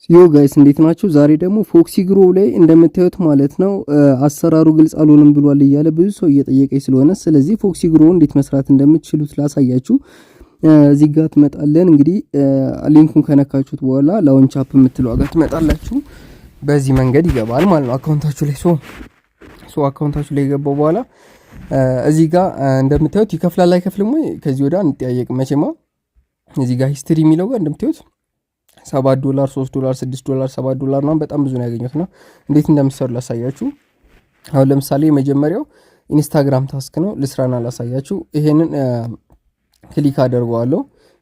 Yo guys፣ እንዴት ናችሁ? ዛሬ ደግሞ FoxyGrow ላይ እንደምታዩት ማለት ነው አሰራሩ ግልጽ አልሆንም ብሏል እያለ ብዙ ሰው እየጠየቀኝ ስለሆነ፣ ስለዚህ FoxyGrow እንዴት መስራት እንደምትችሉት ላሳያችሁ። እዚህ ጋር ትመጣለን። እንግዲህ link ኡን ከነካችሁት በኋላ launch app የምትለው ጋር ትመጣላችሁ። በዚህ መንገድ ይገባል ማለት ነው account ኣችሁ ላይ። So account ኣችሁ ላይ የገባው በኋላ እዚህ ጋር እንደምታዩት ይከፍላል አይከፍልም ወይ ከዚህ ወዲያ እንጠያየቅ መቼማ። እዚህ ጋር history የሚለው ጋር እንደምታዩት 7 ዶላር፣ 3 ዶላር፣ 6 ዶላር፣ 7 ዶላር ነው። በጣም ብዙ ነው ያገኘሁት ነው። እንዴት እንደምትሰሩ ላሳያችሁ። አሁን ለምሳሌ የመጀመሪያው Instagram task ነው። ልስራና ላሳያችሁ። ይሄንን click አደርገዋለሁ።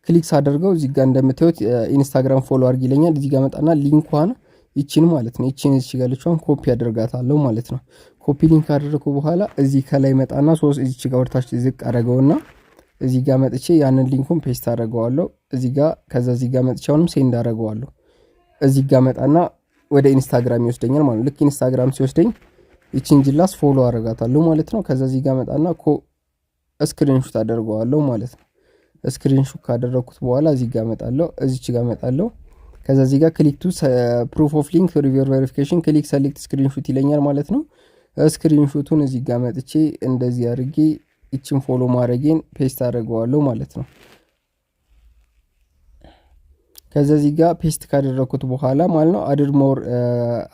Click ሳደርገው እዚህ ጋር እንደምታዩት Instagram follow አድርግ ይለኛል። እዚህ ጋር መጣና link ኳን ይቺን ማለት ነው፣ ይቺን እዚህ ጋር ያለችዋን ኮፒ አደርጋታለሁ ማለት ነው። Copy link ካደረኩ በኋላ እዚህ ከላይ መጣና ሶስት እዚች ጋር ወደታች ዝቅ አደረገውና እዚህ ጋር መጥቼ ያንን link ኡን paste አደርገዋለሁ። እዚህ ጋር ከዛ እዚህ ጋር መጥቼ አሁንም send አደርገዋለሁ። እዚህ ጋር መጣና ወደ Instagram ይወስደኛል ማለት ነው። ልክ Instagram ሲወስደኝ ይቺን ጅላስ follow አደርጋታለሁ ማለት ነው። ከዛ እዚህ ጋር መጣና screenshot አደርገዋለሁ ማለት ነው። Screenshot ካደረኩት በኋላ እዚህ ጋር መጣለሁ፣ እዚች ጋር መጣለሁ። ከዛ እዚህ ጋር click to proof of link review verification፣ click select screenshot ይለኛል ማለት ነው። Screenshot ኡን እዚህ ጋር መጥቼ እንደዚህ አድርጌ ይችን follow ማድረጌን paste አድርገዋለሁ ማለት ነው። ከዛ እዚህ ጋር paste ካደረኩት በኋላ ማለት ነው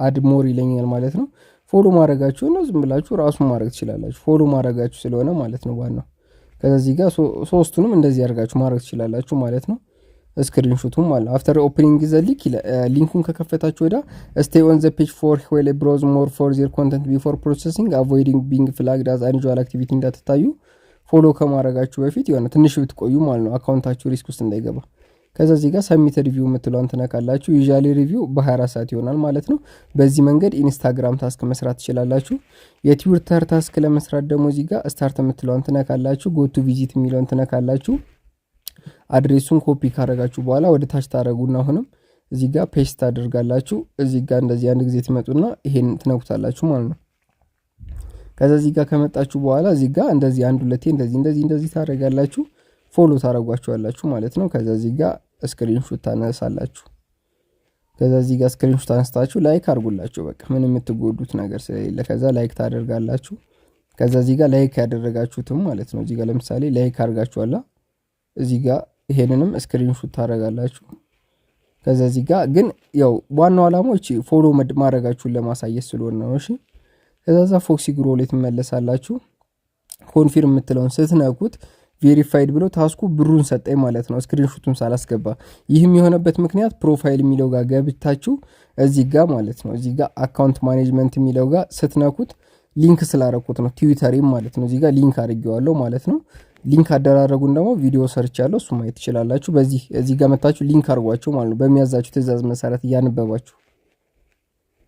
add more ይለኛል ማለት ነው። Follow ማድረጋችሁ ነው፣ ዝም ብላችሁ ራሱን ማድረግ ትችላላችሁ። Follow ማድረጋችሁ ስለሆነ ማለት ነው ዋናው። ከዛ እዚህ ጋር ሶስቱንም እንደዚህ አድርጋችሁ ማድረግ ትችላላችሁ ማለት ነው። Screenshot ኡም ማለት after opening the link፣ link ኡን ከከፈታችሁ ወዲያ stay on the page for while browse more for their content before processing, avoiding being flagged as unusual activity፣ እንዳትታዩ follow ከማድረጋችሁ በፊት የሆነ ትንሽ ብትቆዩ ማለት ነው account ኣችሁ risk ውስጥ እንዳይገባ። ከዛ እዚህ ጋር submit review የምትለዋን ትነካላችሁ። Usually review በ24 ሰዓት ይሆናል ማለት ነው። በዚህ መንገድ Instagram task መስራት ትችላላችሁ። የ Twitter task ለመስራት ደግሞ እዚህ ጋር start የምትለዋን ትነካላችሁ። Go to visit የሚለውን ትነካላችሁ። Address ኡን copy ካረጋችሁ በኋላ ወደ ታች ታደረጉና አሁንም እዚህ ጋር paste ታደርጋላችሁ። እዚህ ጋር እንደዚህ አንድ ጊዜ ትመጡና ይሄን ትነኩታላችሁ ማለት ነው። ከዛ እዚህ ጋር ከመጣችሁ በኋላ እዚህ ጋር እንደዚህ አንድ ሁለቴ እንደዚህ እንደዚህ እንደዚህ ታደርጋላችሁ። Follow ታደርጓቸዋላችሁ ማለት ነው። ከዛ እዚህ ጋር screenshot ታነሳላችሁ። ከዛ እዚህ ጋር screenshot አንስታችሁ like አድርጉላችሁ። በቃ ምንም የምትጎዱት ነገር ስለሌለ ከዛ like ታደርጋላችሁ። ከዛ እዚህ ጋር like ያደረጋችሁትም ማለት ነው። እዚህ ጋር ለምሳሌ like አድርጋችኋላ። እዚህ ጋር ይሄንንም screenshot ታደርጋላችሁ። ከዛ እዚህ ጋር ግን ያው ዋናው ዓላማው እቺ follow ማድረጋችሁን ለማሳየት ስለሆነ ነው። እሺ፣ ከዛ ዛ FoxyGrow ላይ ትመለሳላችሁ። Confirm የምትለውን ስትነኩት verified ብሎ task ኡ ብሩን ሰጠኝ ማለት ነው፣ screenshot ኡን ሳላስገባ። ይህም የሆነበት ምክንያት profile የሚለው ጋር ገብታችሁ እዚህ ጋር ማለት ነው፣ እዚህ ጋር account management የሚለው ጋር ስትነኩት link ስላረኩት ነው፣ ትዊተሪም ማለት ነው። እዚህ ጋር link አድርጌዋለሁ ማለት ነው። Link አደራረጉን ደግሞ ቪዲዮ ሰርቻለሁ፣ እሱ ማየት ትችላላችሁ። በዚህ እዚህ ጋር መታችሁ link አድርጓቸው ማለት ነው፣ በሚያዛችሁ ትእዛዝ መሰረት እያነበባችሁ።